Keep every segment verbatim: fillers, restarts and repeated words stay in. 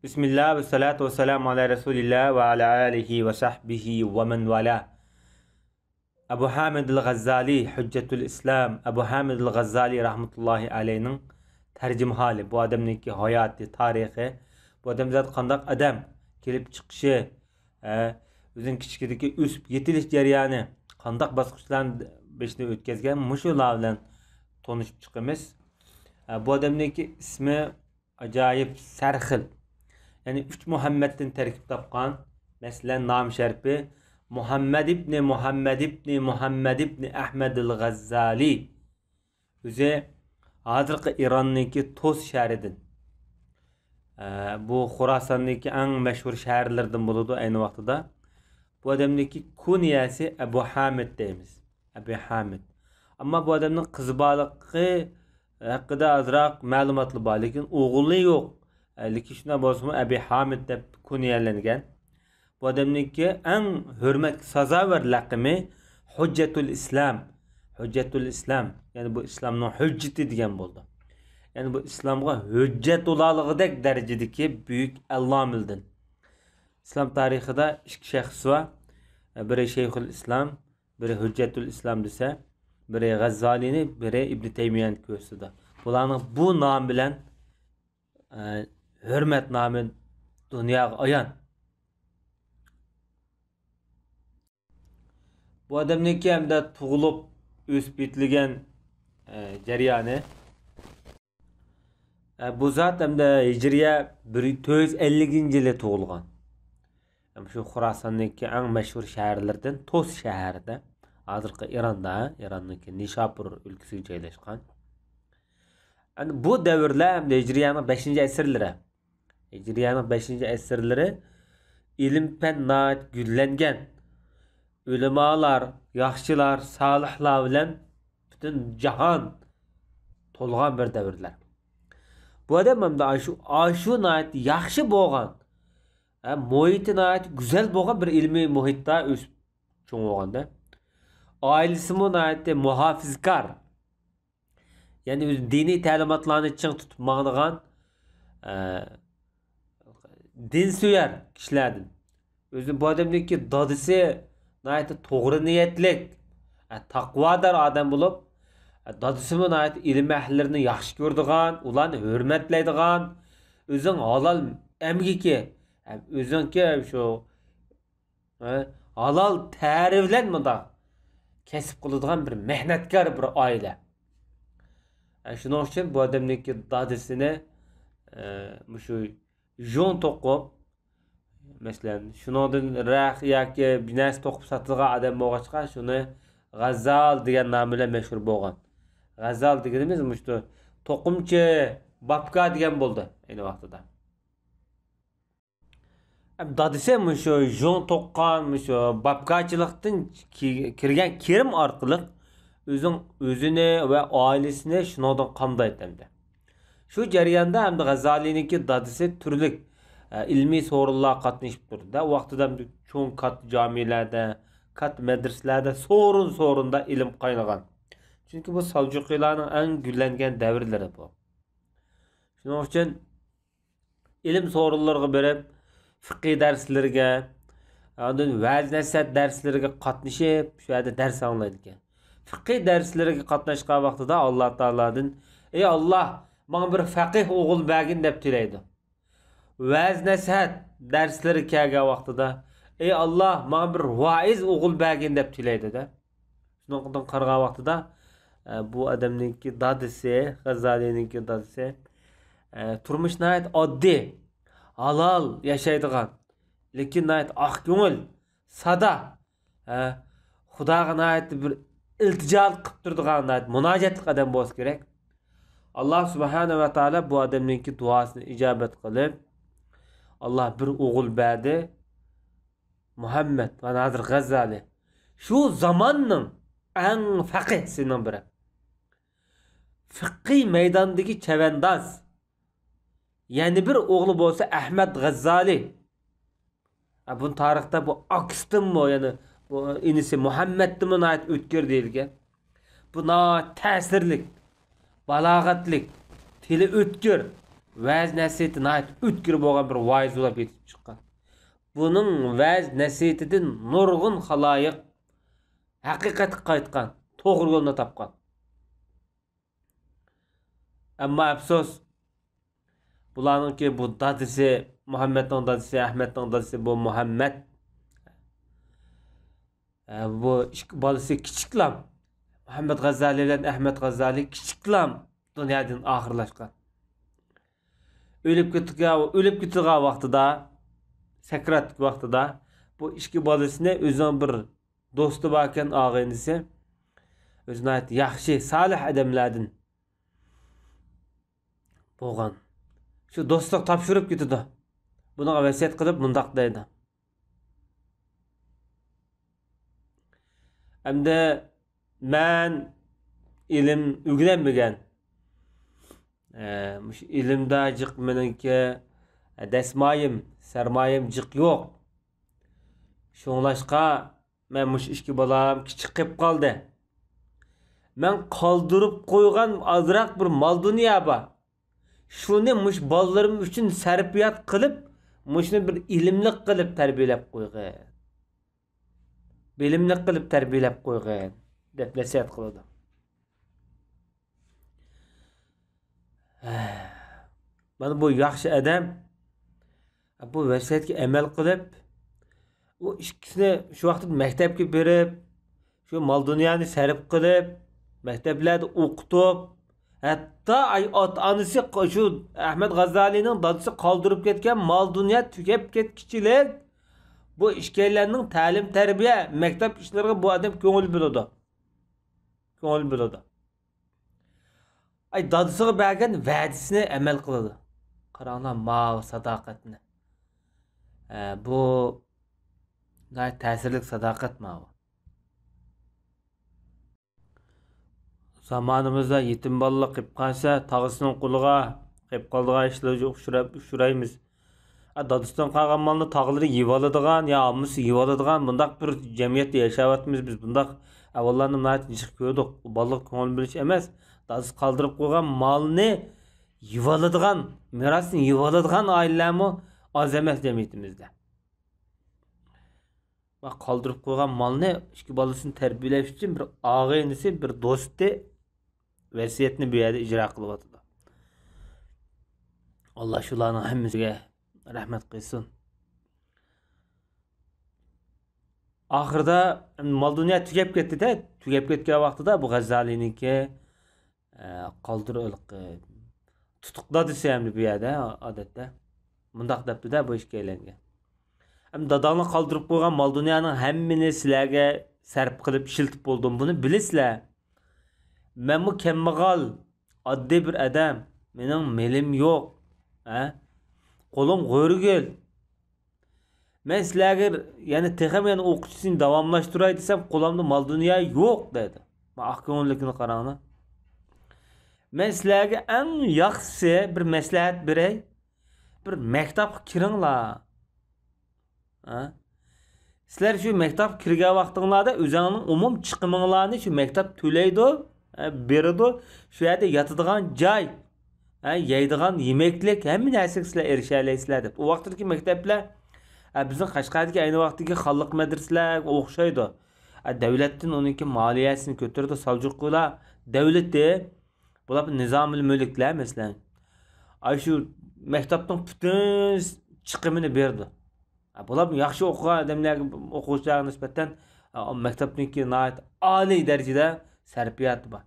بىسمىللا ۋەسسالاتۇ ۋەسسالامۇ ئالا رەسۇلىللا ۋە ئالا ئالىھى ۋە سەھبىھى ۋە مەن ۋالا. ئەبۇ ھامىدىل غەززالى، ھۈججەتۇل ئىسلام، ئەبۇ ھامىدىل غەززالى رەھمەتۇللاھى ئەلەيھنىڭ تەرجىمىھالى، بۇ ئادەمنىڭكى ھاياتى، تارىخى، بۇ ئادەم زادى قانداق ئادەم، كېلىپ چىقىشى، ھە، ئۆزىنىڭ كىچىكىدىكى ئۆسۈپ يېتىلىش جەريانى، قانداق باسقۇچلارنى بېشىدىن ئۆتكەزگەن، مۇشۇلار بىلەن تونۇشۇپ چىقىمىز. ھە، بۇ ئادەمنىڭكى ئىسمى ئاجايىپ سەرخىل. يەنى ئۈچ مۇھەممەدتىن تەركىب تاپقان. مەسىلەن، نام شەرىپى مۇھەممەد ئىبنى مۇھەممەد ئىبنى مۇھەممەد ئىبنى ئەھمەدىل غەززالى. ئۆزى ھازىرقى ئىراننىڭكى توس شەھىرىدىن. ئە، بۇ خوراساننىڭكى ئەڭ مەشھۇر شەھەرلىرىدىن بولىدۇ ئەينى ۋاقتىدا. بۇ ئادەمنىڭكى كۇنيەسى ئەبۇ ھامىد دەيمىز. ئەبۇ ھامىد. ئەمما بۇ ئادەمنىڭ قىزى بارلىقى ھەققىدە ئازراق مەلۇماتلار بار، لېكىن ئوغۇلى يوق. ئە، لېكىن شۇنداق بولسىمۇ ئەبۇ ھامىد دەپ كۇنيەلەنگەن. بۇ ئادەمنىڭكى ئەڭ ھۆرمەتكە سازاۋەر لەقىمى ھۆججەتۇل ئىسلام. ھۆججەتۇل ئىسلام، يەنى بۇ ئىسلامنىڭ ھۆججىتى دېگەن بولىدۇ. يەنى بۇ ئىسلامغا ھۆججەت بولالىغۇدەك دەرىجىدىكى بۈيۈك ئەللامىلدىن. ئىسلام تارىخىدا ئىككى شەخس بار. بىرى شەيخۇل ئىسلام، بىرى ھۆججەتۇل ئىسلام دېسە، بىرى غەززالىنى، بىرى ئىبنى تەيمىيەنى كۆرسىتىدۇ. بۇلارنىڭ بۇ نام بىلەن، ئە، ھۆرمەت نامى دۇنياغا ئايان. بۇ ئادەمنىڭكى ھەمدە تۇغۇلۇپ ئۆسۈپ يېتىلگەن، ئە، جەريانى. ئە، بۇ زات ھەمدە ھىجرىيە بىر، تۆت يۈز ئەللىكىنچى يىلى تۇغۇلغان. ھەم شۇ خوراساننىڭكى ئەڭ مەشھۇر شەھەرلىرىدىن توس شەھىرىدە، ھازىرقى ئىراندا، ئىراننىڭكى نىشاپۇر ئۆلكىسىگە جايلاشقان. ئەنە بۇ دەۋرلەر ھەمدە ھىجرىيەنىڭ بەشىنچى ئەسىرلىرى. ھىجرىيەنىڭ بەشىنچى ئەسىرلىرى ئىلىم-پەن ناھايىتى گۈللەنگەن، ئۆلىمالار، ياخشىلار، سالىھلار بىلەن پۈتۈن جاھان تولغان بىر دەۋرلەر. بۇ ئادەم ھەمدە ئاشۇ، ئاشۇ ناھايىتى ياخشى بولغان، ھە، مۇھىتى ناھايىتى گۈزەل بولغان بىر ئىلمىي مۇھىتتا ئۆسۈپ چوڭ بولغاندا. ئائىلىسىمۇ ناھايىتى مۇھاپىزكار. يەنى ئۆزى دىنىي تەلىماتلارنى چىڭ تۇتۇپ ماڭىدىغان، ئە، دىنسۆيەر كىشىلەردىن. ئۆزى بۇ ئادەمنىڭكى دادىسى ناھايىتى توغرا نىيەتلىك، ئە، تەقۋادار ئادەم بولۇپ، ئە، دادىسىمۇ ناھايىتى ئىلىم ئەھلىلىرىنى ياخشى كۆرىدىغان، ئۇلارنى ھۆرمەتلەيدىغان، ئۆزىنىڭ ھالال ئەمگىكى، ئە، ئۆزىنىڭكى شۇ ھە، ھالال تەرى بىلەن مۇنداق كەسىپ قىلىدىغان بىر مەھنەتكار بىر ئائىلە. ھە، شۇنىڭ ئۈچۈن بۇ ئادەمنىڭكى دادىسىنى، ئە، مۇشۇ يۇڭ توقۇپ، مەسىلەن، شۇنىڭدىن رەخ ياكى بىر نەرسە توقۇپ ساتىدىغان ئادەم بولغاچقا، شۇنى غەززال دېگەن نام بىلەن مەشھۇر بولغان. غەززال دېگىنىمىز مۇشۇ توقۇمچى، بابكا دېگەن بولدى ئەينى ۋاقتىدا. دادىسى مۇشۇ يۇڭ توققان، مۇشۇ بابكاچىلىقتىن كى-، كىرگەن كىرىم ئارقىلىق ئۆزىنى ۋە ئائىلىسىنى شۇنىڭدىن قامدايتتى. شۇ جەرياندا ھەمدە غەززالىنىڭكى دادىسى تۈرلۈك، ئە، ئىلمىي سورۇنلارغا قاتنىشىپ تۇردى. ۋاقتىدا چوڭ كاتتا جامىلەردە، كاتتا مەدرىسىلەردە سورۇن-سورۇندا ئىلىم قاينىغان. چۈنكى بۇ سەلجۇقىيلارنىڭ ئەڭ گۈللەنگەن دەۋرلىرى بۇ. شۇنىڭ ئۈچۈن ئىلىم سورۇنلىرىغا بېرىپ، فىقھىي دەرسلىرىگە، ئاندىن ۋەز-نەسىھەت دەرسلىرىگە قاتنىشىپ، شۇ يەردە دەرس ئاڭلايدىكەن. فىقھىي دەرسلىرىگە قاتناشقان ۋاقتىدا ئاللا تائالادىن، «ئەي ئاللا، ماڭا بىر فەقىھ ئوغۇل بەرگىن» دەپ تىلەيدۇ. ۋەز-نەسىھەت دەرسلىرىگە كەلگەن ۋاقتىدا، «ئەي ئاللا، ماڭا بىر ۋائىز ئوغۇل بەرگىن» دەپ تىلەيدۇ-دە. شۇنىڭدىن قارىغان ۋاقتىدا، ئە، بۇ ئادەمنىڭكى دادىسى، غەززالىنىڭكى دادىسى، ئە، تۇرمۇش ناھايىتى ئاددىي، ھالال ياشايدىغان، لېكىن ناھايىتى ئاق كۆڭۈل، سادا، ئە، خۇداغا ناھايىتى بىر ئىلتىجا قىلىپ تۇرىدىغان، ناھايىتى مۇناجاتلىق ئادەم بولسا كېرەك. ئاللا سۇبھانە ۋە تائالا بۇ ئادەمنىڭكى دۇئاسىنى ئىجابەت قىلىپ، ئاللا بىر ئوغۇل بەردى. مۇھەممەد، مانا ھازىر غەززالى. شۇ زاماننىڭ ئەڭ فەقىھسىنىڭ بىرى. فىقھىي مەيداندىكى چەۋەنداز. يەنە بىر ئوغلى بولسا ئەھمەد غەززالى. ھە، بۇنى تارىختا بۇ ئاكىسىدىنمۇ، يەنى بۇ ئىنىسى مۇھەممەدتىنمۇ ناھايىتى ئۆتكۈر دېيىلگەن. بۇ ناھايىتى تەسىرلىك، بالاغەتلىك، تىلى ئۆتكۈر، ۋەز نەسىھىتى ناھايىتى ئۆتكۈر بولغان بىر ۋائىز بولۇپ يېتىپ چىققان. بۇنىڭ ۋەز نەسىھىتىدىن نۇرغۇن خالايىق ھەقىقەتكە قايتقان، توغرا يولنى تاپقان. ئەمما ئەپسۇس، بۇلارنىڭكى بۇ دادىسى، مۇھەممەدنىڭ دادىسى، ئەھمەدنىڭ دادىسى بۇ مۇھەممەد. ئە، بۇ ئىككى بالىسى كىچىكلام. مۇھەممەد غەززالى بىلەن ئەھمەد غەززالى كىچىكلام دۇنيادىن ئاخىرلاشقان. ئۆلۈپ كېتىدىغان، ئۆلۈپ كېتىدىغان ۋاقتىدا، سەكراتلىق ۋاقتىدا بۇ ئىككى بالىسىنى ئۆزىنىڭ بىر دوستى باركەن، ئاغىنىسى، ئۆزى ناھايىتى ياخشى، سالىھ ئادەملەردىن بولغان. شۇ دوستلۇق تاپشۇرۇپ كېتىدۇ. بۇنىڭغا ۋەسىيەت قىلىپ مۇنداق دەيدۇ. ئەمدى مەن ئىلىم ئۆگىنەلمىگەن. ئە، مۇشۇ ئىلىمدە جىق مېنىڭكى، ئە، دەسمايىم، سەرمايەم جىق يوق. شۇڭلاشقا مەن مۇشۇ ئىككى بالام كىچىك قېلىپ قالدى. مەن قالدۇرۇپ قويغان ئازراق بىر مال دۇنيا بار. شۇنى مۇشۇ بالىلىرىم ئۈچۈن سەرپىيات قىلىپ، مۇشۇنى بىر ئىلىملىق قىلىپ تەربىيەلەپ قويغىن. بىلىملىك قىلىپ تەربىيەلەپ قويغىن، دەپ نەسىھەت قىلىدۇ. مانا بۇ ياخشى ئادەم بۇ ۋەسىيەتكە ئەمەل قىلىپ، ئۇ ئىككىسىنى شۇ ۋاقىتتا مەكتەپكە بېرىپ، شۇ مال دۇنيانى سەرپ قىلىپ، مەكتەپلەردە ئوقۇتۇپ، ھەتتا ئاي ئاتا ئانىسى ق-، شۇ ئەھمەد غازالىنىڭ دادىسى قالدۇرۇپ كەتكەن مال دۇنيا تۈگەپ كەتكۈچىلىك، بۇ ئىككىيلەننىڭ تەلىم تەربىيە، مەكتەپ ئىشلىرىغا بۇ ئادەم كۆڭۈل بۆلىدۇ. كۆڭۈل بۆلىدۇ. ئاي دادىسىغا بەرگەن ۋەدىسىنى ئەمەل قىلىدۇ. قاراڭلار ماۋۇ ساداقەتنى. ئە، بۇ ناھايىتى تەسىرلىك ساداقەت ماۋۇ. زامانىمىزدا يېتىم بالىلار قېلىپ قالسا، تاغىسىنىڭ قولىغا قېلىپ قالىدىغان ئىشلارغا ئۇچراپ، ئۇچرايمىز. ئە، دادىسىدىن قالغان مالنى تاغىلىرى يېۋالىدىغان يا ھاممىسى يېۋالىدىغان بۇنداق بىر جەمئىيەتتە ياشاۋاتىمىز بىز. بۇنداق ئەھۋاللارنى ناھايىتى جىق كۆردۇق. بالىلارغا كۆڭۈل بۆلۈش ئەمەس، دادىسى قالدۇرۇپ قويغان مالنى يېۋالىدىغان، مىراسنى يېۋالىدىغان ئائىلىلەرمۇ ئاز ئەمەس جەمئىيىتىمىزدە. ۋە قالدۇرۇپ قويغان مالنى ئىككى بالىسىنى تەربىيەلەش ئۈچۈن بىر ئاغىنىسى، بىر دوستى ۋەسىيەتنى بۇ يەردە ئىجرا قىلىۋاتىدۇ. ئاللا شۇلارنىڭ ھەممىسىگە رەھمەت قىلسۇن. ئاخىرىدا مال دۇنيا تۈگەپ كەتتى-دە، تۈگەپ كەتكەن ۋاقتىدا بۇ غەززالىنىڭكى ئە، قالدۇر-، ھېلىقى تۇتۇق دادىسى ئەمدى بۇ يەردە، ئادەتتە. مۇنداق دەپتۇ-دە بۇ ئىككىيلەنگە. ئەمدى داداڭلار قالدۇرۇپ قويغان مال دۇنيانىڭ ھەممىنى سىلەرگە سەرپ قىلىپ ئىشلىتىپ بولدۇم. بۇنى بىلىسىلەر. مەنمۇ كەمبەغەل، ئاددىي بىر ئادەم. مېنىڭ مېلىم يوق. ھە؟ قولۇم غۆرگۈل. مەن سىلەرگە يەنە تېخىمۇ يەنە ئوقۇتۇشنى داۋاملاشتۇراي دېسەم، قولۇمدا مال دۇنيا يوق دەيدۇ. مانا ئاق كۆڭۈللۈكنى قاراڭلار. مەن سىلەرگە ئەڭ ياخشىسى بىر مەسلىھەت بېرەي. بىر مەكتەپكە كىرىڭلار. ھە؟ سىلەر شۇ مەكتەپكە كىرگەن ۋاقتىڭلاردا ئۆزۈڭلارنىڭ ئومۇم چىقىمىڭلارنى شۇ مەكتەپ تۆلەيدۇ، ھە، بېرىدۇ. شۇ يەردە ياتىدىغان جاي، ھە، يەيدىغان يېمەكلىك، ھەممە نەرسىگە سىلەر ئېرىشەلەيسىلەر دەپ. ئۇ ۋاقىتتىكى مەكتەپلەر، ھە، بىزنىڭ قەشقەردىكى ئەينى ۋاقىتتىكى خانلىق مەدرىسىلەرگە ئوخشايدۇ. ھە، دەۋلەتتىن ئۇنىڭكى مالىيەسىنى كۆتۈرىدۇ، سالجۇقلار دەۋلىتى، بۇلار نىزامىل مۈلۈكلەر، مەسىلەن. ئاشۇ مەكتەپنىڭ پۈتۈن چىقىمىنى بېرىدۇ. ھە، بۇلار ياخشى ئوقۇغان ئادەملەرگە، ئوقۇغۇچىلارغا نىسبەتەن، ھە، مەكتەپنىڭكى ناھايىتى ئالىي دەرىجىدە سەرپىياتى بار.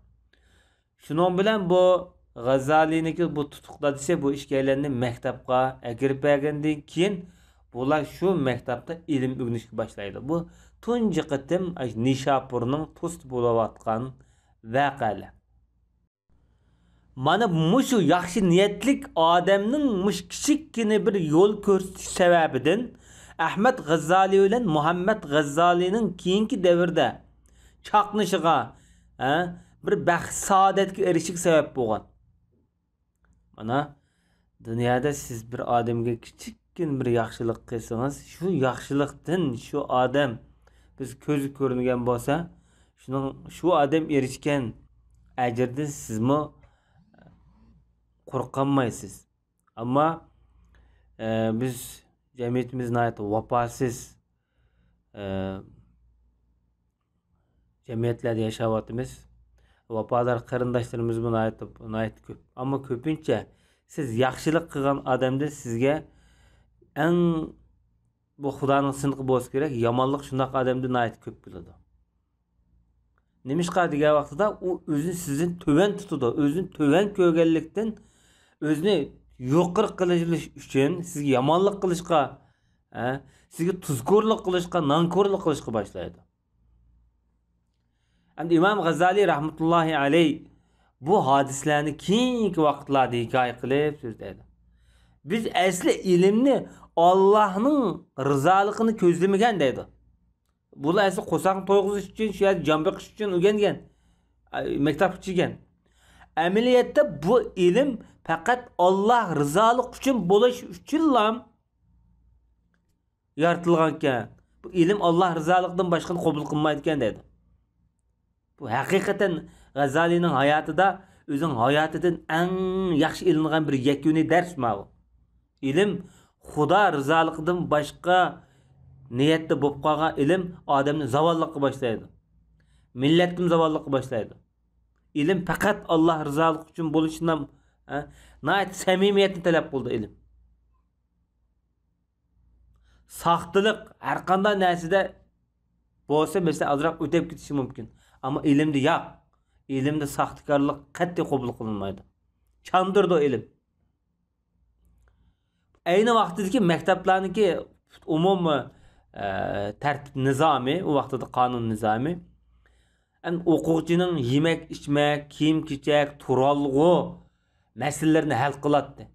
شۇنىڭ بىلەن بۇ غازالىنىڭكى بۇ تۇتۇق دادىسى بۇ ئىككىيلەننى مەكتەپكە ئەكىرىپ بەرگەندىن كېيىن، بۇلار شۇ مەكتەپتە ئىلىم ئۆگىنىشكە باشلايدۇ. بۇ تۇنجى قېتىم نىشاپۇرنىڭ توستى بولۇۋاتقان ۋەقەلەر. مانا مۇشۇ ياخشى نىيەتلىك ئادەمنىڭ مۇشۇ كىچىككىنە بىر يول كۆرسىتىش سەۋەبىدىن ئەھمەد غەززالى بىلەن مۇھەممەد غەززالىنىڭ كېيىنكى دەۋردە چاقنىشىغا، ھە، بىر بەخت سائادەتكە ئېرىشىشىگە سەۋەب بولغان. مانا، دۇنيادا سىز بىر ئادەمگە كىچىككىنە بىر ياخشىلىق قىلسىڭىز، شۇ ياخشىلىقتىن شۇ ئادەم بىز كۆزگە كۆرۈنگەن بولسا، شۇنىڭ، شۇ ئادەم ئېرىشكەن ئەجىردىن سىزمۇ قۇرۇق قالمايسىز. ئەمما، ئە، بىز جەمئىيىتىمىز ناھايىتى ۋاپاسىز، ئە، جەمئىيەتلەردە ياشاۋاتىمىز. ۋاپادار قېرىنداشلىرىمىزمۇ ناھايىتى، ناھايىتى كۆپ. ئەمما كۆپىنچە سىز ياخشىلىق قىلغان ئادەمدىن سىزگە ئەڭ، بۇ خۇدانىڭ سىنىقى بولسا كېرەك، يامانلىق شۇنداق ئادەمدىن ناھايىتى كۆپ كېلىدۇ. نېمىشقا دېگەن ۋاقتىدا ئۇ ئۆزىنى سىزدىن تۆۋەن تۇتىدۇ. ئۆزىنى تۆۋەن كۆرگەنلىكتىن، ئۆزىنى يۇقىرى قىلىش ئۈچۈن سىزگە يامانلىق قىلىشقا، ھە، سىزگە تۇزكورلۇق قىلىشقا، نانكورلۇق قىلىشقا باشلايدۇ. ئەمدى ئىمام غەززالى رەھمەتۇللاھى ئەلەيھ بۇ ھادىسىلەرنى كېيىنكى ۋاقىتلاردا ھېكايە قىلىپ سۆزلەيدۇ. بىز ئەسلى ئىلىمنى ئاللاھنىڭ رىزالىقىنى كۆزلىمىگەن دەيدۇ. بۇلار ئەسلى قورساقنى تويغۇزۇش ئۈچۈن، شۇ يەردە جان بېقىش ئۈچۈن ئۆگەنگەن، ئە، مەكتەپكە چىگەن. ئەمەلىيەتتە بۇ ئىلىم پەقەت ئاللا رىزالىقى ئۈچۈن بولۇش ئۈچۈنلا يارىتىلغانكەن. بۇ ئىلىم ئاللا رىزالىقىدىن باشقىنى قوبۇل قىلمايدىكەن دەيدۇ. بۇ ھەقىقەتەن غەززالىنىڭ ھاياتىدا ئۆزىنىڭ ھاياتىدىن ئەڭ ياخشى ئېلىنغان بىر يەكۈنىي دەرس ماۋۇ. ئىلىم خۇدا رىزالىقىدىن باشقا نىيەتتە بولۇپ قالغان ئىلىم ئادەمنى زاۋاللىققا باشلايدۇ. مىللەتنىمۇ زاۋاللىققا باشلايدۇ. ئىلىم پەقەت ئاللا رىزالىقى ئۈچۈن بولۇشىنىڭ، ھە، ناھايىتى سەمىمىيەتنى تەلەپ قىلىدۇ ئىلىم. ساختىلىق ھەر قانداق نەرسىدە بولسا، مەسىلەن، ئازراق ئۆتەپ كېتىشى مۇمكىن. ئەمما ئىلىمدە ياق. ئىلىمدە ساختىكارلىق قەتئىي قوبۇل قىلىنمايدۇ. چاندۇرىدۇ ئىلىم. ئەينى ۋاقتىدىكى مەكتەپلەرنىڭكى ئومۇمىي، ئە، تەرتىپ نىزامى، ئۇ ۋاقتىدا قانۇن نىزامى، ئەمدى ئوقۇغۇچىنىڭ يېمەك، ئىچمەك، كىيىم-كېچەك، تۇرالغۇ مەسىلىلىرىنى ھەل قىلاتتى.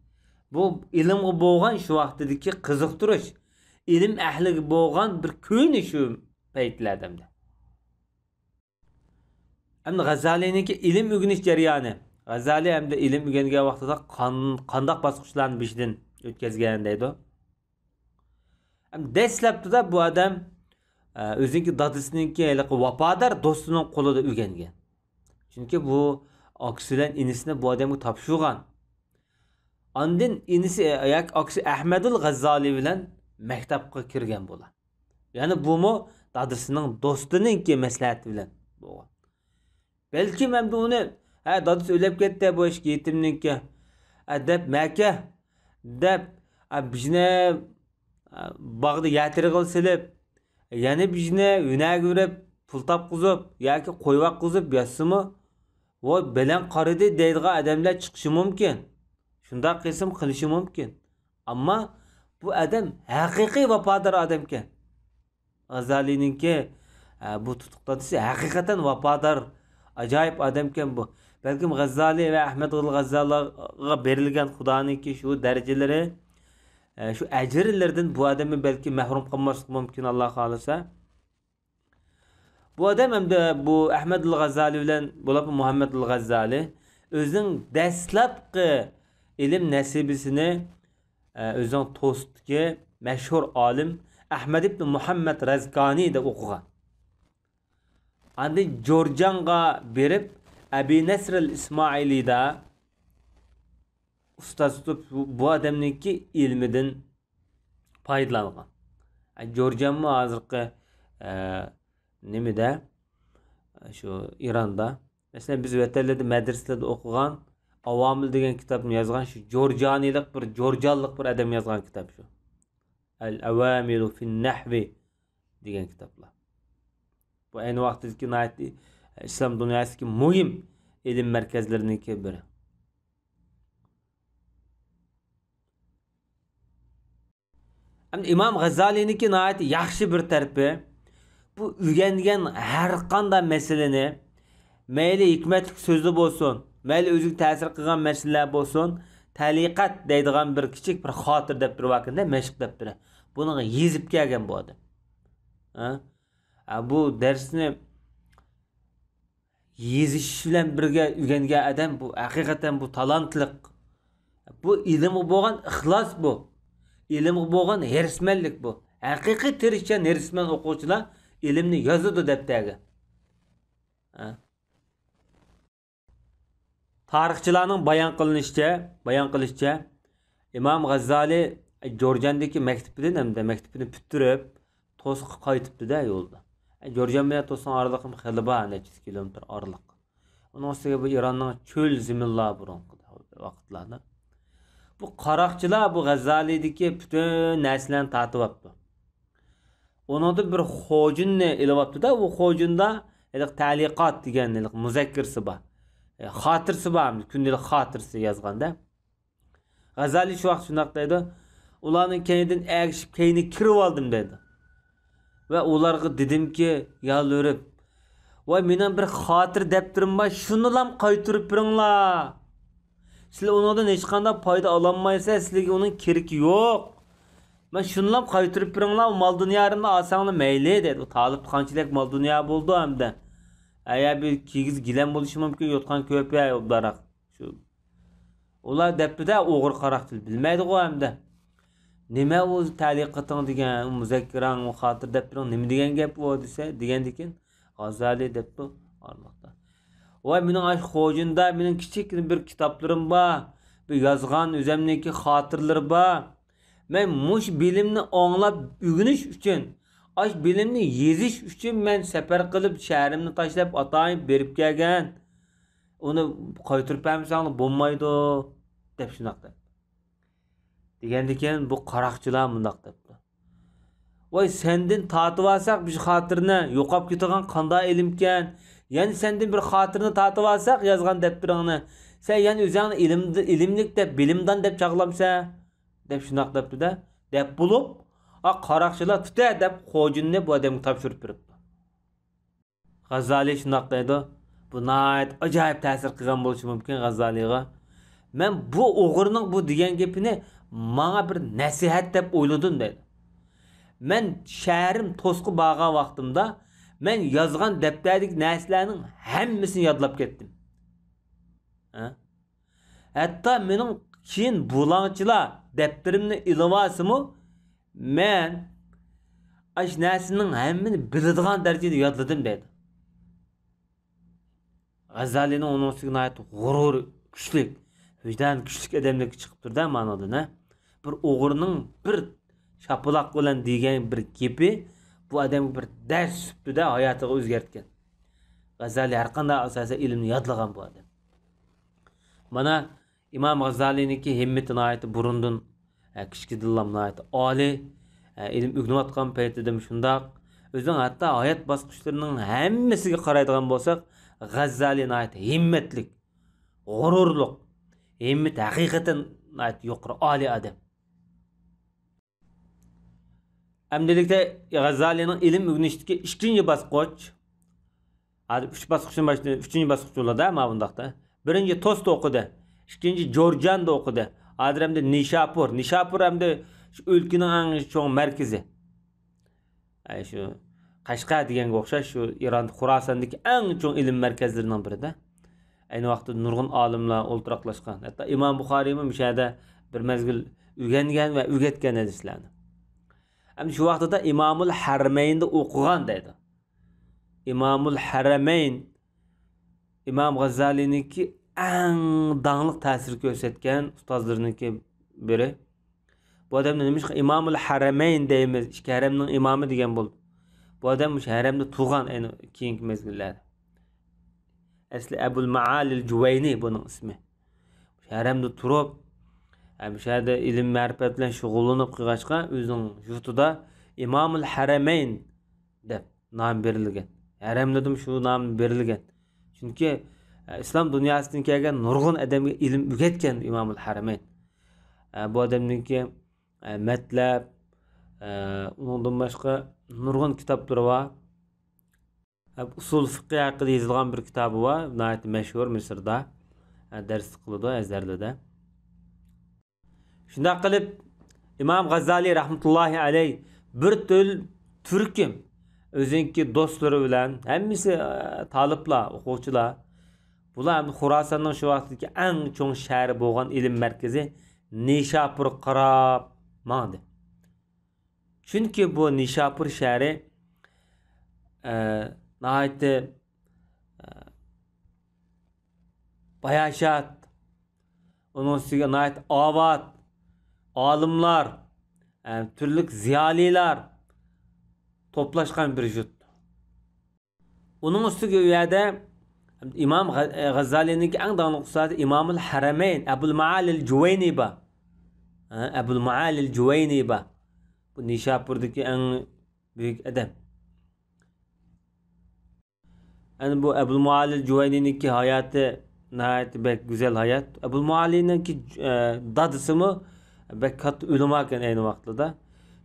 بۇ ئىلىمغا بولغان شۇ ۋاقتىدىكى قىزىقتۇرۇش، ئىلىم ئەھلىگە بولغان بىر كۆيۈنۈش شۇ پەيتلەردە ئەمدى. ئەمدى غەززالىنىڭكى ئىلىم ئۆگىنىش جەريانى. غەززالى ئەمدى ئىلىم ئۆگەنگەن ۋاقتىدا قان-، قانداق باسقۇچلارنى بېشىدىن ئۆتكەزگەن دەيدۇ. ئەمدى دەسلەپتىدە بۇ ئادەم، ئە، ئۆزىنىڭكى دادىسىنىڭكى ھېلىقى ۋاپادار دوستىنىڭ قولىدا ئۆگەنگەن. چۈنكى بۇ ئاكىسى بىلەن ئىنىسىنى بۇ ئادەمگە تاپشۇرغان. ئاندىن ئىنىسى، ئە، ياكى ئاكىسى ئەھمەدۇل غەززالى بىلەن مەكتەپكە كىرگەن بۇلار. يەنى بۇمۇ دادىسىنىڭ دوستىنىڭكى مەسلىھەتى بىلەن بولغان. بەلكىم ئەمدى ئۇنى، ھە، دادىسى ئۆلۈپ كەتتى، بۇ ئىككى يېتىمنىڭكى، ھە، دەپ، مەكە دەپ، ھە، بىژنە، ھە، باغدا يەر تېرىغىلى سېلىپ، يەنە بىژنە ھۈنەرگە بېرىپ، پۇل تاپقۇزۇپ ياكى قوي باققۇزۇپ ياتسىمۇ، ۋاي، بەلەن قارىدى دەيدىغان ئادەملەر چىقىشى مۇمكىن. شۇنداق قىلسىمۇ قىلىشى مۇمكىن. ئەمما بۇ ئادەم ھەقىقىي ۋاپادار ئادەمكەن. غەززالىنىڭكى، ئە، بۇ تۇتۇق دادىسى ھەقىقەتەن ۋاپادار، ئاجايىپ ئادەمكەن بۇ. بەلكىم غەززالى ۋە ئەھمەد غەززالىغا بېرىلگەن خۇدانىڭكى شۇ دەرىجىلىرى، ئە، شۇ ئەجىرلىرىدىن بۇ ئادەممۇ بەلكى مەھرۇم قالماسلىقى مۇمكىن، ئاللا خالىسا. بۇ ئادەم ئەمدى بۇ ئەھمەدۇل غەززالى بىلەن بولۇپ، مۇھەممەدۇل غەززالى ئۆزىنىڭ دەسلەپكى ئىلىم نەسىبىسىنى، ئە، ئۆزىنىڭ توستىكى مەشھۇر ئالىم ئەھمەد ئىبن مۇھەممەد رەزكانىدا ئوقۇغان. ئاندىن جورجانغا بېرىپ، ئەبى نەسرىل ئىسمائىلىدا ئۇستاز تۇتۇپ، بۇ، بۇ ئادەمنىڭكى ئىلمىدىن پايدىلانغان. ئە، جورجانمۇ ھازىرقى، ئە، نېمىدە؟ شۇ ئىراندا. مەسىلەن، بىز ۋەتەنلەردە مەدرىسىلەردە ئوقۇغان ئاۋامىل دېگەن كىتابنى يازغان شۇ جورجانىلىق بىر، جورجانلىق بىر ئادەم يازغان كىتاب شۇ. ئەل ئەۋامىلۇ فىن نەھۋى دېگەن كىتابلار. بۇ ئەينى ۋاقتىدىكى ناھايىتى ئىسلام دۇنياسىدىكى مۇھىم ئىلىم مەركەزلىرىنىڭكى بىرى. ئەمدى ئىمام غەززالىنىڭكى ناھايىتى ياخشى بىر تەرىپى، بۇ ئۆگەنگەن ھەر قانداق مەسىلىنى، مەيلى ھېكمەتلىك سۆزلەر بولسۇن، مەيلى ئۆزىگە تەسىر قىلغان مەسىلىلەر بولسۇن، تەلىقەت دەيدىغان بىر كىچىك بىر خاتىرە دەپتىرى باركەن-دە، مەشىق دەپتىرى. بۇنىڭغا يېزىپ كەلگەن بۇ ئادەم. ھە؟ ھە، بۇ دەرسنى يېزىش بىلەن بىرگە ئۆگەنگەن ئادەم بۇ، ھەقىقەتەن بۇ تالانتلىق. بۇ ئىلىمغا بولغان ئىخلاس بۇ. ئىلىمغا بولغان ھېرىسمەنلىك بۇ. ھەقىقىي تىرىشچان، ھېرىسمەن ئوقۇغۇچىلار ئىلىمنى يازىدۇ دەپتەرگە. ھە. تارىخچىلارنىڭ بايان قىلىنىشىچە، بايان قىلىشىچە، ئىمام غەززالى جورجاندىكى مەكتىپىدىن ھەمدە مەكتىپىنى پۈتتۈرۈپ، توسقا قايتىپتۇ-دە يولدا. جورجان بىلەن توسنىڭ ئارىلىقى خېلى بار، نەچچە يۈز كىلومېتىر ئارىلىق. ئۇنىڭ ئۈستىگە بۇ ئىراننىڭ چۆل زېمىنلار بۇرۇنقى ۋاقىتلاردا. بۇ قاراقچىلار بۇ غەززالىدىكى پۈتۈن نەرسىلەرنى تارتىۋاپتۇ. ئۇنىڭدىن بىر خوجۇننى ئېلىۋاپتۇ-دە، ئۇ خوجۇندا ھېلىقى تەلىقات دېگەن ھېلىقى مۇزەككىرىسى بار. ئە، خاتىرىسى بار، كۈندىلىك خاتىرىسى يازغاندا. غەززالى شۇ ۋاقىت شۇنداق دەيدۇ، ئۇلارنىڭ كەينىدىن ئەگىشىپ كەينىگە كىرىۋالدىم دەيدۇ. ۋە ئۇلارغا دېدىمكى، يالۋۇرۇپ، ۋاي، مېنىڭ بىر خاتىرە دەپتىرىم بار، شۇنىلام قايتۇرۇپ بېرىڭلار. سىلەر ئۇنىڭدىن ھېچقانداق پايدا ئالالمايسىلەر، سىلەرگە ئۇنىڭ كېرىكى يوق. مەن شۇنىلام قايتۇرۇپ بېرىڭلار، مال دۇنيالىرىمنى ئالساڭلار مەيلى دەيدۇ. ئۇ تالىپتا قانچىلىك مال دۇنيا بولىدۇ ئەمدى. ئەگەر بىر كىگىز گىلەم بولۇشى مۇمكىن، يوتقان كۆپ ئە، ئوبدانراق. شۇ. ئۇلار دەپتۇ-دە، ئوغرى قاراقچىلار بىلمەيدىغۇ ئەمدى. نېمە ئۇ تەلىقىتىڭ دېگەن، ئۇ مۇزەككىرەڭ، ئۇ خاتىرە دەپتىرىڭ نېمە دېگەن گەپ ئۇ دېسە، دېگەندىكىن غازالى دەپتۇ ئارىلىقتا. ۋاي، مېنىڭ ئاشۇ خوجۇندا مېنىڭ كىچىككىنە بىر كىتابلىرىم بار، بىر يازغان ئۆزەمنىڭكى خاتىرىلىرى بار. مەن مۇشۇ بىلىمنى ئاڭلاپ ئۆگىنىش ئۈچۈن، ئاشۇ بىلىمنى يېزىش ئۈچۈن مەن سەپەر قىلىپ، شەھىرىمنى تاشلاپ، ئاتايىن بېرىپ كەلگەن. ئۇنى قايتۇرۇپ بەرمىسەڭلار بولمايدۇ، دەپ شۇنداق دەپ. دېگەندىكىن بۇ قاراقچىلار مۇنداق دەپتۇ. ۋاي، سەندىن تارتىۋالساق بىر خاتىرىنى، يوقاپ كېتىدىغان قانداق ئىلىمكەن؟ يەنە سەندىن بىر خاتىرىنى تارتىۋالساق يازغان دەپتىرىڭنى، سەن يەنە ئۆزۈڭنى ئىلىم-، ئىلىملىك دەپ، بىلىمدان دەپ چاغلامسەن؟ دەپ شۇنداق دەپتۇ-دە. دەپ بولۇپ، ئا، قاراقچىلار تۈتە دەپ خوجۇننى بۇ ئادەمگە تاپشۇرۇپ بېرىپتۇ. غازالى شۇنداق دەيدۇ، بۇ ناھايىتى ئاجايىپ تەسىر قىلغان بولۇشى مۇمكىن غازالىغا. مەن بۇ ئوغرىنىڭ بۇ دېگەن گېپىنى ماڭا بىر نەسىھەت دەپ ئويلىدىم دەيدۇ. مەن شەھىرىم توسقا بارغان ۋاقتىمدا مەن يازغان دەپتەردىكى نەرسىلەرنىڭ ھەممىسىنى يادلاپ كەتتىم. ھە؟ ھەتتا مېنىڭ كېيىن بۇلاڭچىلار دەپتىرىمنى ئېلىۋالسىمۇ، مەن ئاشۇ نەرسىنىڭ ھەممىنى بىلىدىغان دەرىجىدە يادلىدىم دەيدۇ. غەززالىنىڭ ئۇنىڭ ئۈستىگە ناھايىتى غۇرۇرى كۈچلۈك، ۋىجدانى كۈچلۈك ئادەملىككە چىقىپ تۇرىدۇ مانىدىن، ھە. بىر ئوغرىنىڭ بىر شاپىلاق بىلەن دېگەن بىر گېپى بۇ ئادەمگە بىر دەرس سۈپىتىدە ھاياتىغا ئۆزگەرتكەن. غەززالى ھەرقانداق ئاساسەن ئىلىمنى يادلىغان بۇ ئادەم. مانا، ئىمام غازالىنىڭكى ھىممىتى ناھايىتى بۇرۇندىن، ھە، كىچىكىدىنلا ناھايىتى ئالىي، ھە، ئىلىم ئۆگىنىۋاتقان پەيتىدىمۇ شۇنداق. ئۆزىنىڭ ھەتتا ھايات باسقۇچلىرىنىڭ ھەممىسىگە قارايدىغان بولساق، غازالى ناھايىتى ھىممەتلىك، غۇرۇرلۇق، ھىممىتى ھەقىقەتەن ناھايىتى يۇقىرى، ئالىي ئادەم. ئەمدىلىكتە غازالىنىڭ ئىلىم ئۆگىنىشتىكى ئىككىنچى باسقۇچ. ھازىر ئۈچ باسقۇچتىن باشلىدى، ئۈچىنچى باسقۇچ بولىدۇ، ما بۇنداقتا. بىرىنچى توستا ئوقۇدى، ئىككىنچى جورجاندا ئوقۇدى. ھازىر ئەمدى نىشاپۇر. نىشاپۇر ئەمدى شۇ ئۆلكىنىڭ ئەڭ چوڭ مەركىزى. ئەي، شۇ قەشقەر دېگەنگە ئوخشاش، شۇ ئىران خوراساندىكى ئەڭ چوڭ ئىلىم مەركەزلىرىنىڭ بىرىدە. ئەينى ۋاقىتتا نۇرغۇن ئالىملار ئولتۇراقلاشقان. ھەتتا ئىمام بۇخارىيمۇ مۇشۇ يەردە بىر مەزگىل ئۆگەنگەن ۋە ئۆگەتكەن ھەدىسلەرنى. ئەمدى شۇ ۋاقتىدا ئىمامۇل ھەرمەيندا ئوقۇغان دەيدۇ. ئىمامۇل ھەرەمەين، ئىمام غازالىنىڭكى ئەڭ داڭلىق تەسىر كۆرسەتكەن ئۇستازلىرىنىڭكى بىرى. بۇ ئادەمنى نېمىشقا ئىمامۇل ھەرەمەين دەيمىز؟ ئىككى ھەرەمنىڭ ئىمامى دېگەن بولدى. بۇ ئادەم مۇشۇ ھەرەمدە تۇرغان ئەينى كېيىنكى مەزگىللەردە. ئەسلى ئەبۇل مائالىل جۇۋەينى بۇنىڭ ئىسمى. مۇشۇ ھەرەمدە تۇرۇپ، ھەم شۇ يەردە ئىلىم مەرىپەت بىلەن شۇغۇللىنىپ قىلغاچقا، ئۆزىنىڭ يۇرتىدا ئىمامۇل ھەرەمەين دەپ نام بېرىلگەن. ھەرەملىرىدىمۇ شۇ نام بېرىلگەن. چۈنكى، ئە، ئىسلام دۇنياسىدىن كەلگەن نۇرغۇن ئادەمگە ئىلىم ئۆگەتكەن ئىمامۇل ھەرەمەين. ئە، بۇ ئادەمنىڭكى، ئە، مەتلەپ، ئە، ئۇنىڭدىن باشقا نۇرغۇن كىتابلىرى بار. ئە، ئۇسۇل فىقھى ھەققىدە يېزىلغان بىر كىتابى بار، ناھايىتى مەشھۇر مىسىردا. ئە، دەرس قىلىدۇ ئەزھەرلىدە. شۇنداق قىلىپ، ئىمام غازالىي رەھمەتۇللاھى ئەلەيھ بىر تۈل تۈركۈم ئۆزىنىڭكى دوستلىرى بىلەن، ھەممىسى، ئە، تالىپلار، ئوقۇغۇچىلار. بۇلار ئەمدى خوراساننىڭ شۇ ۋاقىتتىكى ئەڭ چوڭ شەھىرى بولغان ئىلىم مەركىزى نىشاپۇرغا قاراپ ماڭدى. چۈنكى بۇ نىشاپۇر شەھىرى، ئە، ناھايىتى، ئە، باياشات، ئۇنىڭ ئۈستىگە ناھايىتى ئاۋات، ئالىملار، ئە، تۈرلۈك زىيالىيلار توپلاشقان بىر يۇرت. ئۇنىڭ ئۈستىگە ئۇ يەردە ئىمام غە-، غەززالىنىڭكى ئەڭ داڭلىق ئۇستازى ئىمامۇل ھەرەمەين ئەبۇل مائالىل جۇۋەينى بار. ھە، ئەبۇل مائالىل جۇۋەينى بار. بۇ نىشاپۇردىكى ئەڭ بۈيۈك ئادەم. ئەنە بۇ ئەبۇل مائالىل جۇۋەينىنىڭكى ھاياتى ناھايىتى بەك گۈزەل ھايات. ئەبۇل مائالىنىڭكى، ئە، دادىسىمۇ بەك كاتتا ئۆلىما ئىكەن ئەينى ۋاقتىدا.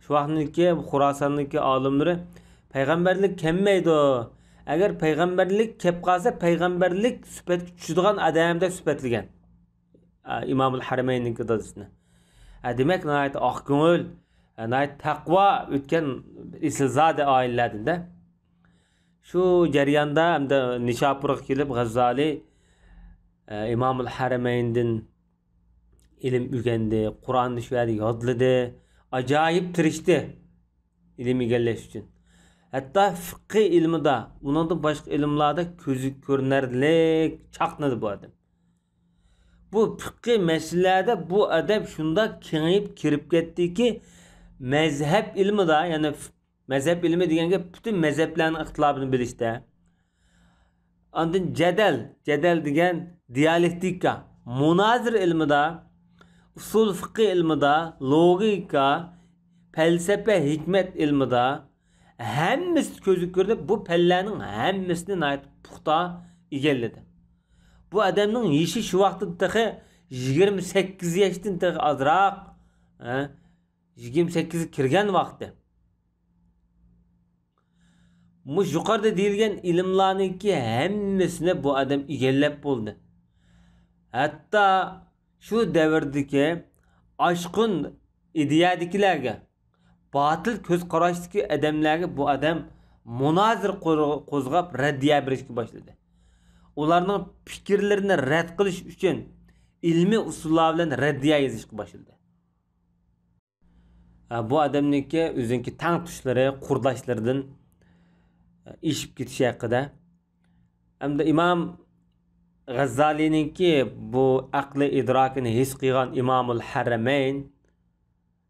شۇ ۋاقىتنىڭكى خۇراساننىڭكى ئالىملىرى پەيغەمبەرلىك كەلمەيدۇ. ئەگەر پەيغەمبەرلىك كەپ قالسا، پەيغەمبەرلىك سۈپەتكە چۈشىدىغان ئادەم دەپ سۈپەتلىگەن. ئە، ئىمامۇل ھەرەمەيننىڭكى دادىسىنى. ئە، دېمەك، ناھايىتى ئاق كۆڭۈل، ئە، ناھايىتى تەقۋا ئۆتكەن ئېسىلزادە ئائىلىلەردىن-دە. شۇ جەرياندا ئەمدى نىشاپۇرغا كېلىپ، غەززالى، ئە، ئىمامۇل ھەرەمەيندىن ئىلىم ئۆگەندى، قۇرئاننى شۇ يەردە يادلىدى، ئاجايىپ تىرىشتى ئىلىم ئىگىلەش ئۈچۈن. ھەتتا فىقھى ئىلمىدا، ئۇنىڭدىن باشقا ئىلىملاردا كۆزى كۆرۈنەرلىك چاقنىدى بۇ ئادەم. بۇ پىقھىي مەسىلىلەردە بۇ ئادەم شۇنداق كېڭىيىپ كىرىپ كەتتىكى، مەزھەپ ئىلمىدا، يەنى ف-، مەزھەپ ئىلمى دېگەن گەپ پۈتۈن مەزھەپلەرنىڭ ئىختىلاپىنى بىلىشتە، ئاندىن جەدەل، جەدەل دېگەن دىيالېكتىكا، مۇنازىرە ئىلمىدا، ئۇسۇل فىقھى ئىلمىدا، لوگىكا، پەلسەپە، ھېكمەت ئىلمىدا، ھەممىسى كۆزگە كۆرۈنۈپ، بۇ پەنلەرنىڭ ھەممىسىنى ناھايىتى پۇختا ئىگىلىدى. بۇ ئادەمنىڭ يېشى شۇ ۋاقىتتا تېخى يىگىرمە سەككىز ياشتىن تېخى ئازراق، ھە، يىگىرمە سەككىزگە كىرگەن ۋاقتى. مۇشۇ يۇقىرىدا دېيىلگەن ئىلىملارنىڭكى ھەممىسىنى بۇ ئادەم ئىگىلەپ بولدى. ھەتتا شۇ دەۋردىكى ئاشقۇن ئىدىيەدىكىلەرگە، باتىل كۆز قاراشتىكى ئادەملەرگە بۇ ئادەم مۇنازىرە قو-، قوزغاپ رەددىيە بېرىشكە باشلىدى. ئۇلارنىڭ پىكىرلىرىنى رەت قىلىش ئۈچۈن ئىلمىي ئۇسۇللار بىلەن رەددىيە يېزىشقا باشلىدى. ھە، بۇ ئادەمنىڭكى ئۆزىنىڭكى تەڭتۇشلىرى، قۇرداشلىرىدىن ئېشىپ كېتىشى ھەققىدە. ئەمدى ئىمام غەززالىنىڭكى بۇ ئەقلىي ئىدراكىنى ھېس قىلغان ئىمامۇل ھەرەمەين،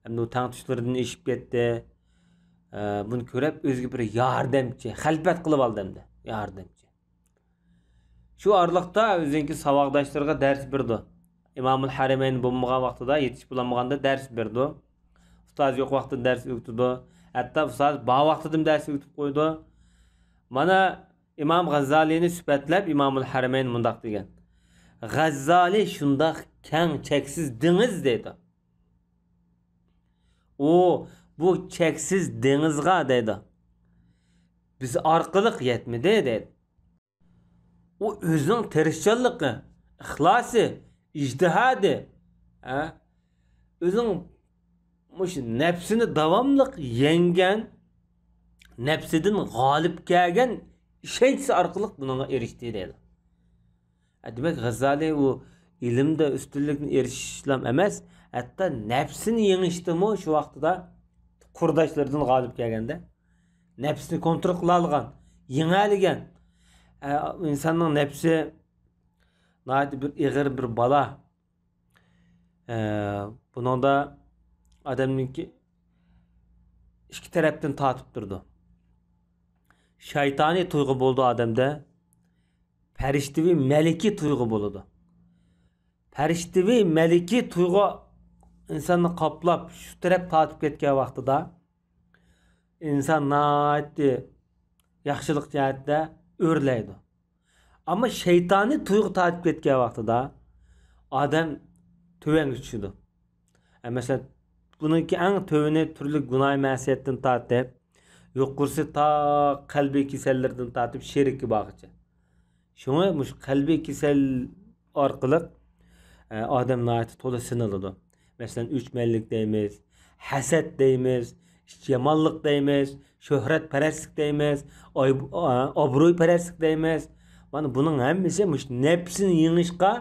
ئەمدى ئۇ تەڭتۇشلىرىدىن ئېشىپ كەتتى. ئە، بۇنى كۆرۈپ، ئۆزىگە بىر ياردەمچى، خەلپەت قىلىپ ئالدى ئەمدى، ياردەمچى. شۇ ئارىلىقتا ئۆزىنىڭكى ساۋاقداشلىرىغا دەرس بېرىدۇ. ئىمامۇل ھەرەمەين بولمىغان ۋاقتىدا، يېتىشىپ بولالمىغاندا دەرس بېرىدۇ. ئۇستاز يوق ۋاقتىدا دەرس ئۆگىتىدۇ. ھەتتا ئۇستاز بار ۋاقتىدىمۇ دەرس ئۆگىتىپ قويىدۇ. مانا ئىمام غەززالىنى سۈپەتلەپ ئىمامۇل ھەرەمەين مۇنداق دېگەن: «غەززالى شۇنداق كەڭ، چەكسىز دېڭىز» دەيدۇ. ئۇ بۇ چەكسىز دېڭىزغا دەيدۇ، بىز ئارقىلىق يەتمىدى دەيدۇ. ئۇ ئۆزىنىڭ تىرىشچانلىقى، ئىخلاسى، ئىجتىھادى، ھە؟ ئۆزىنىڭ مۇشۇ نەپسىنى داۋاملىق يەڭگەن، نەپسىدىن غالىب كەلگەن ئىشەنچىسى ئارقىلىق بۇنىڭغا ئېرىشتى دەيدۇ. ھە، دېمەك، غەززالى ئۇ ئىلىمدە ئۈستۈنلۈكنى ئېرىشىشلام ئەمەس، ھەتتا نەپسىنى يېڭىشتىمۇ شۇ ۋاقتىدا قۇرداشلىرىدىن غالىب كەلگەندە، نەپسىنى كونترول قىلالىغان، يېڭەلىگەن. ئە، ئىنساننىڭ نەپسى ناھايىتى بىر ئېغىر بىر بالا. ئە، بۇنىڭدا ئادەمنىڭكى ئىككى تەرەپتىن تارتىپ تۇرىدۇ. شەيتانىي تۇيغۇ بولىدۇ ئادەمدە، پەرىشتىۋى مەلىكىي تۇيغۇ بولىدۇ. پەرىشتىۋى مەلىكىي تۇيغۇ ئىنساننى قاپلاپ، شۇ تەرەپ تارتىپ كەتكەن ۋاقتىدا، ئىنسان ناھايىتى ياخشىلىق جەھەتتە ئۆرلەيدۇ. ئەمما شەيتانىي تۇيغۇ تارتىپ كەتكەن ۋاقتىدا، ئادەم تۆۋەنگە چۈشىدۇ. ئە، مەسىلەن، بۇنىڭكى ئەڭ تۆۋىنى تۈرلۈك گۇناھ مەسىيەتتىن تارتىپ، يۇقىرىسى تا قەلبىي كېسەللىرىدىن تارتىپ شېرىككە بارغىچە. شۇڭا مۇشۇ قەلبىي كېسەل ئارقىلىق، ئە، ئادەم ناھايىتى تولا سىنىلىدۇ. مەسىلەن، ئۆچمەنلىك دەيمىز، ھەسەت دەيمىز، يامانلىق دەيمىز، شۆھرەتپەرەسلىك دەيمىز، ئاي-، ئا-، ئابرويپەرەسلىك دەيمىز. مانا بۇنىڭ ھەممىسى مۇشۇ نەپسىنى يېڭىشقا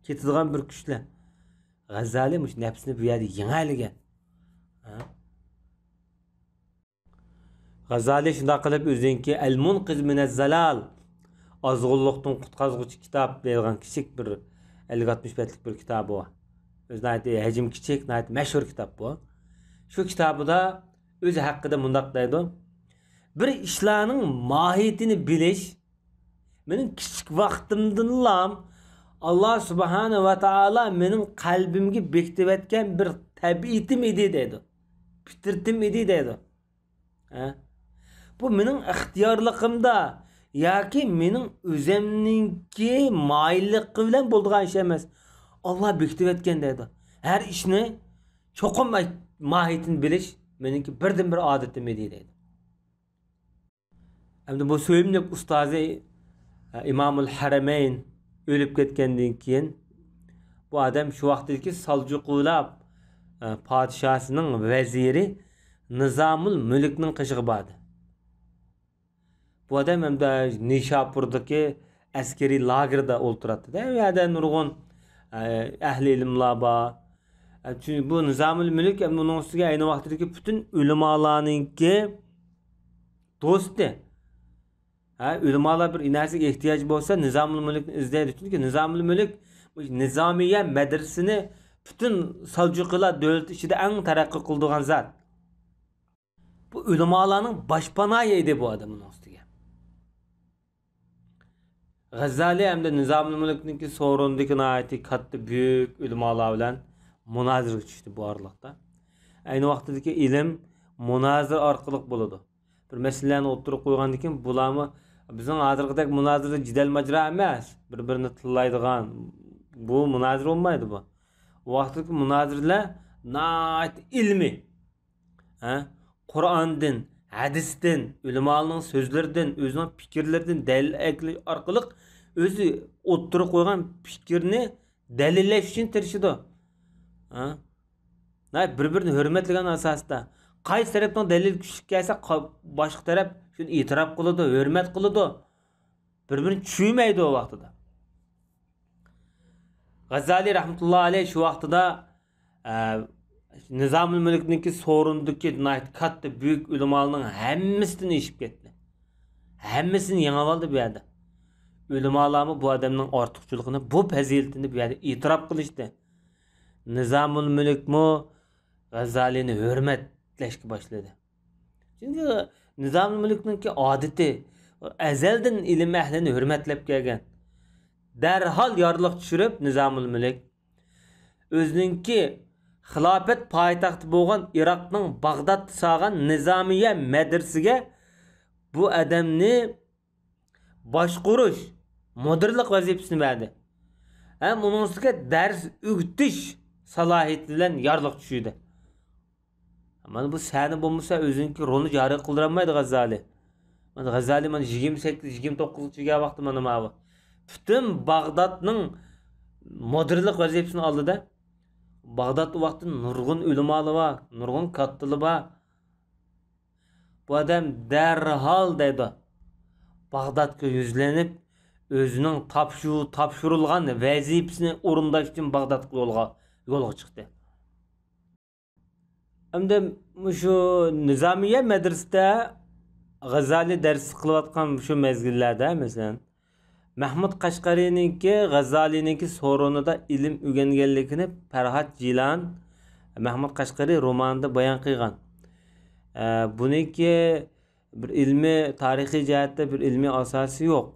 كېتىدىغان بىر كۈچلەر. غەززالى مۇشۇ نەپسىنى بۇ يەردە يېڭەلىگەن. ھە؟ غەززالى شۇنداق قىلىپ ئۆزىنىڭكى ئەل مۇنقىز مىنەز زالال، ئازغۇنلۇقتىن قۇتقازغۇچى كىتاب دەيدىغان كىچىك بىر ئەللىك ئاتمىش بەتلىك بىر كىتابى بار. ئۆزى ناھايىتى ھەجمى كىچىك، ناھايىتى مەشھۇر كىتاب بۇ. شۇ كىتابىدا ئۆزى ھەققىدە مۇنداق دەيدۇ: «بىر ئىشلارنىڭ ماھىيىتىنى بىلىش مېنىڭ كىچىك ۋاقتىمدىنلا ئاللا سۇبھانە ۋە تائالا مېنىڭ قەلبىمگە بېكىتىۋەتكەن بىر تەبىئىتىم ئىدى» دەيدۇ. «پىترىتىم ئىدى» دەيدۇ. ھە؟ بۇ مېنىڭ ئىختىيارلىقىمدا ياكى مېنىڭ ئۆزۈمنىڭكى مايىللىقى بىلەن بولىدىغان ئىش ئەمەس. ئاللا بېكىتىۋەتكەن دەيدۇ. ھەر ئىشنى چوقۇم ئەي-، ماھىيىتىنى بىلىش مېنىڭكى بىردىنبىر ئادىتىم ئىدى دەيدۇ. ئەمدى بۇ سۆيۈملۈك ئۇستازى، ئە، ئىمامۇل ھەرەمەين ئۆلۈپ كەتكەندىن كېيىن، بۇ ئادەم شۇ ۋاقىتتىكى سالجۇقۇلار، ئە، پادىشاھسىنىڭ ۋەزىرى نىزامۇل مۈلۈكنىڭ قېشىغا باردى. بۇ ئادەم ئەمدى نىشاپۇردىكى ئەسكىرىي لاگېردا ئولتۇراتتى-دە. ئۇ يەردە نۇرغۇن، ئە، ئەھلى ئىلىملار بار. ئە، چۈنكى بۇ نىزامۇل مۈلۈك، ئە، ئۇنىڭ ئۈستىگە ئەينى ۋاقتىدىكى پۈتۈن ئۆلىمالارنىڭكى دوستى. ھە، ئۆلىمالار بىر نەرسىگە ئېھتىياج بولسا، نىزامۇل مۈلۈكنى ئىزدەيدۇ. چۈنكى نىزامۇل مۈلۈك نىزامىيە مەدرىسىنى پۈتۈن سالجۇقىلار دۆلىتى ئىچىدە ئەڭ تەرەققىي قىلىدىغان زات. بۇ ئۆلىمالارنىڭ باشپاناھى ئىدى بۇ ئادەم ئۇنىڭ ئۈستىگە. غەززالى ھەمدە نىزامۇل مۈلۈكنىڭكى سورۇنىدىكى ناھايىتى كاتتا، بۈيۈك ئۆلىمالار بىلەن مۇنازىرىگە چۈشتى بۇ ئارىلىقتا. ئەينى ۋاقتىدىكى ئىلىم مۇنازىرە ئارقىلىق بولىدۇ. بىر مەسىلىلەرنى ئوتتۇرىغا قويغاندىن كېيىن، بۇلارمۇ بىزنىڭ ھازىرقىدەك مۇنازىرە جېدەل ماجىرا ئەمەس، بىر-بىرىنى تىللايدىغان، بۇ مۇنازىرە بولمايدۇ بۇ. ئۇ ۋاقىتتىكى مۇنازىرىلەر ناھايىتى ئىلمىي. ھە؟ قۇرئاندىن، ھەدىستىن، ئۆلىمالارنىڭ سۆزلىرىدىن، ئۆزىنىڭ پىكىرلىرىدىن دەلىل ئەكېلىش ئارقىلىق ئۆزى ئوتتۇرىغا قويغان پىكىرنى دەلىللەش ئۈچۈن تىرىشىدۇ. ھە؟ ھە، بىر-بىرىنى ھۆرمەتلىگەن ئاساستا. قايسى تەرەپنىڭ دەلىلى كۈچلۈك كەلسە، قا-، باشقا تەرەپ شۇنى ئېتىراپ قىلىدۇ، ھۆرمەت قىلىدۇ. بىر-بىرىنى چۈشۈرمەيدۇ ئۇ ۋاقتىدا. غەززالى رەھمەتۇللا ئەلەيھ شۇ ۋاقتىدا، ئە، نىزامۇل مۈلۈكنىڭكى سورۇنىدىكى ناھايىتى كاتتا، بۈيۈك ئۆلىمالارنىڭ ھەممىسىدىن ئېشىپ كەتتى. ھەممىسىنى يېڭىۋالدى بۇ يەردە. ئۆلىمالارمۇ بۇ ئادەمنىڭ ئارتۇقچىلىقىنى، بۇ پەزىلىتىنى بۇ يەردە ئېتىراپ قىلىشتى. نىزامۇل مۈلۈكمۇ غەززالىنى ھۆرمەتلەشكە باشلىدى. چۈنكى نىزامۇل مۈلۈكنىڭكى ئادىتى، ئەزەلدىن ئىلىم ئەھلىنى ھۆرمەتلەپ كەلگەن. دەرھال يارلىق چۈشۈرۈپ، نىزامۇل مۈلۈك ئۆزىنىڭكى خىلاپەت پايتەختى بولغان ئىراقنىڭ باغدادتا سالغان نىزامىيە مەدرىسىگە بۇ ئادەمنى باشقۇرۇش، مۇدىرلىق ۋەزىپىسىنى بەردى. ھەم ئۇنىڭ ئۈستىگە دەرس ئۆگىتىش سالاھىيىتى بىلەن يارلىق چۈشۈردى. مانا بۇ سەھنە بولمىسا، ئۆزىنىڭكى رولىنى جارى قىلدۇرالمايدۇ غەززالى. مانا غەززالى مانا يىگىرمە سەككىز، يىگىرمە توققۇزغا كەلگەن ۋاقتى مانا ماۋۇ. پۈتۈن باغدادنىڭ مۇدىرلىق ۋەزىپىسىنى ئالدى-دە. باغدادتا ئۇ ۋاقىتتا نۇرغۇن ئۆلىمالار بار، نۇرغۇن كاتتىلار بار. بۇ ئادەم دەرھال دەيدۇ، باغدادقا يۈزلىنىپ، ئۆزىنىڭ تاپشۇ-، تاپشۇرۇلغان ۋەزىپىسىنى ئورۇنداش ئۈچۈن باغدادقا يولغا، يولغا چىقتى. ئەمدى مۇشۇ نىزامىيە مەدرىسىدە غەززالى دەرس قىلىۋاتقان شۇ مەزگىللەردە، مەسىلەن، مەھمۇد قەشقەرىنىڭكى غەززالىنىڭكى سورۇنىدا ئىلىم ئۆگەنگەنلىكىنى پەرھات جىلان مەھمۇد قەشقەرى رومانىدا بايان قىلغان. ئە، بۇنىڭكى بىر ئىلمىي، تارىخىي جەھەتتە بىر ئىلمىي ئاساسى يوق.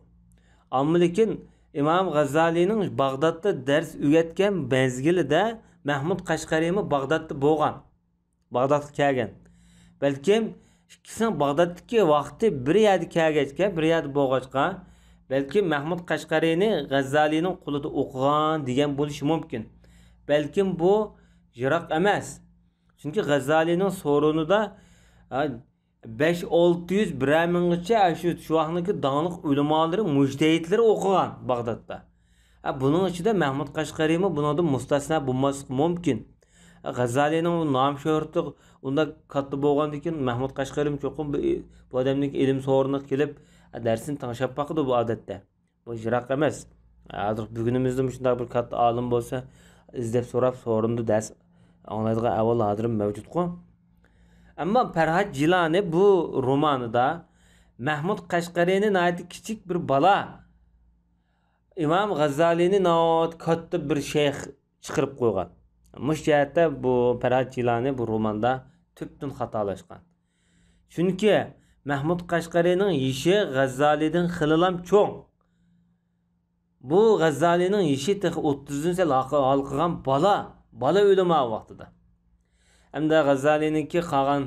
ئەمما لېكىن ئىمام غەززالىنىڭ باغدادتا دەرس ئۆگەتكەن مەزگىلىدە مەھمۇد قەشقەرىمۇ باغدادتا بولغان. باغدادقا كەلگەن. بەلكىم ئىككىسىنىڭ باغدادتىكى ۋاقتى بىر يەردە كەلگەچكە، بىر يەردە بولغاچقا، بەلكىم مەھمۇد قەشقەرىنى غەززالىنىڭ قولىدا ئوقۇغان دېگەن بولۇشى مۇمكىن. بەلكىم بۇ يىراق ئەمەس. چۈنكى غەززالىنىڭ سورۇنىدا، ھە، بەش ئالتە يۈز بىرەر مىڭغىچە شۇ، شۇ ۋاقىتنىڭكى داڭلىق ئۆلىمالىرى، مۇجتەھىدلىرى ئوقۇغان باغدادتا. ھە، بۇنىڭ ئىچىدە مەھمۇد قەشقەرىمۇ بۇنىڭدىن مۇستەسنا بولماسلىقى مۇمكىن. غەززالىنىڭ نام شۆھرىتى ئۇنداق كاتتا بولغاندىكىن، مەھمۇد قەشقەرىمۇ چوقۇم بۇ، بۇ ئادەمنىڭكى ئىلىم سورۇنىغا كېلىپ، دەرسىنى تىڭشاپ باقىدۇ بۇ ئادەتتە. بۇ يىراق ئەمەس. ھازىر بۈگۈنىمىزدە مۇشۇنداق بىر كاتتا ئالىم بولسا، ئىزدەپ سوراپ سورۇندا دەرس ئاڭلايدىغان ئەھۋال ھازىرمۇ مەۋجۇتقۇ. ئەمما پەرھات جىلانى بۇ رومانىدا مەھمۇد قەشقەرىنى ناھايىتى كىچىك بىر بالا، ئىمام غەززالىنى ناھايىتى كاتتا بىر شەيخ چىقىرىپ قويغان. مۇشۇ جەھەتتە بۇ پەرھات جىلانى بۇ روماندا تۈپتىن خاتالاشقان. چۈنكى مەھمۇد قەشقەرىنىڭ يېشى غەززالىدىن خېلىلام چوڭ. بۇ غەززالىنىڭ يېشى تېخى ئوتتۇزدىن سەل ھالقىغان بالا، بالا ئۆلىما ۋاقتىدا. ئەمدى غەززالىنىڭكى قالغان،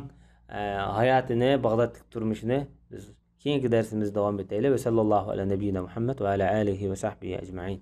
ئە، ھاياتىنى، باغدادتىكى تۇرمۇشىنى بىز كېيىنكى دەرسىمىزدە داۋام ئېتەيلى. ۋە سەللەللاھۇ ئەلە نەبىييىنا مۇھەممەد ۋە ئەلە ئالىھى ۋە سەھبىھى ئەجمەئىن.